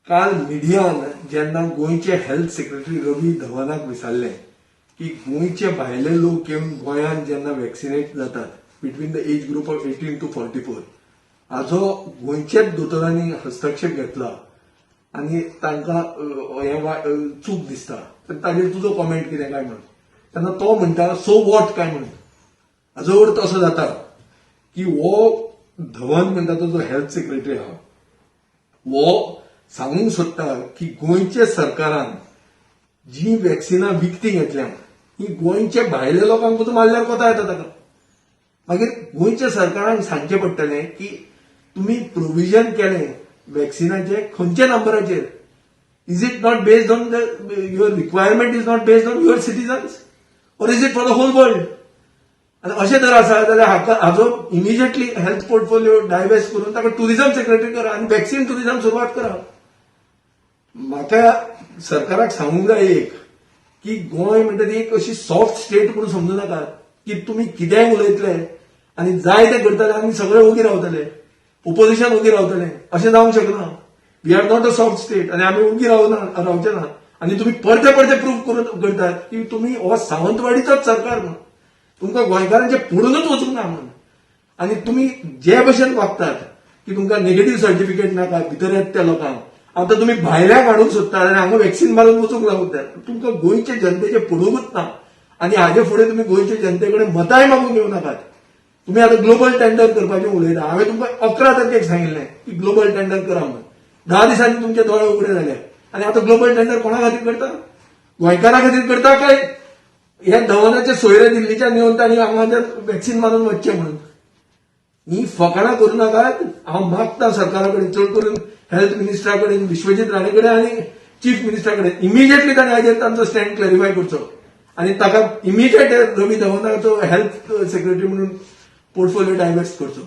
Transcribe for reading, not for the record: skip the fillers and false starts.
काल मिडियान जेन्ना गोंयचे हेल्थ सेक्रेटरी रवी धवनाक विचारलें की गोंयचे भायले लोक येवन गोंयांत जेन्ना वॅक्सिनेट जातात between the age group of 18 to 44, हाजो गोंयच्याच दोतोरांनी हस्तक्षेप घेतला आनी तांकां हें चूक दिसता, तर ताजेर तुजो कॉमेंट कितें काय म्हणून, तेन्ना तो म्हणटा, "सो what?" काय म्हणून. हाजो अर्थ असो जाता की हो धवन म्हणटा तो जो हेल्थ सेक्रेटरी आहा, हो सांगूंक सोदता की गोंयच्या सरकारान जी वॅक्सिनां विकती घेतल्या, ही गोंयच्या भायल्या लोकांक पसून मारल्यार कोता येता ताका. मागीर गोंयच्या सरकारान सांगचें पडटलें की तुमी प्रोविजन केलें वॅक्सिनाचें खंयच्या नंबराचेर? Is it not based on the your requirement is not based on your citizens or is it for the whole world? आनी अशें जर आसा जाल्यार हाका हाजो इमिजिएटली हेल्थ पोर्टफोलिओ डायवेस्ट करून ताका टुरिझम सेक्रेटरी करा आनी वॅक्सिन टुरिझम सुरवात करा. म्हाका सरकाराक सांगूंक जाय एक की गोंय म्हणटा ती एक अशी सॉफ्ट स्टेट म्हणून समजू नाकात की तुमी कितेंय उलयतले आनी जाय तें करतले आनी सगळे ओगी रावतले, ओपोजिशन ओगी रावतले. अशें जावंक शकना. We are not a soft state आनी आमी ओगी रावना, रावचे ना. आनी तुमी परते परते प्रूफ करून करतात की तुमी हो सावंतवाडीचोच सरकार म्हणून, तुमकां गोंयकारांचे पडूनच वचूंक ना म्हणून. आनी तुमी जे भशेन वागतात की तुमकां नेगेटीव्ह सर्टिफिकेट नाका भितर येत त्या लोकांक, आतां तुमी भायल्यांक हाडूंक सोदतात आनी हांगा वॅक्सिन मारून वचूंक लागतात. तुमकां गोंयचे जनतेचे पडूंकच ना आनी हाजे फुडें तुमी गोंयचे जनते कडेन मतांय मागूंक येवं नाकात. तुमी आतां ग्लोबल टेंडर करपाचें उलयता. हांवें तुमकां 11 तारखेक सांगिल्लें की ग्लोबल टेंडर करा म्हणून. 10 दिसांनी तुमचे दोळे उगडे जाले आनी आतां ग्लोबल टेंडर कोणा खातीर करता? गोंयकारा खातीर करता काय हे धवनाचे सोयरे दिल्लीच्यान येवन तांणी हांगा वॅक्सिन मारून वचचे म्हणून? ही फकाणां करूं नाकात. हांव मागता सरकारा कडेन, चड करून हेल्थ मिनिस्टरा कडेन, विश्वजीत राणे कडेन आनी चीफ मिनिस्टरा कडेन, इमिजिएटली ताणें हाजेर तांचो स्टँड क्लॅरिफाय करचो आनी ताका इमिजिएट रवी धवनाचो हेल्थ सेक्रेटरी म्हणून पोर्टफोलिओ डायव्हर्स करचो.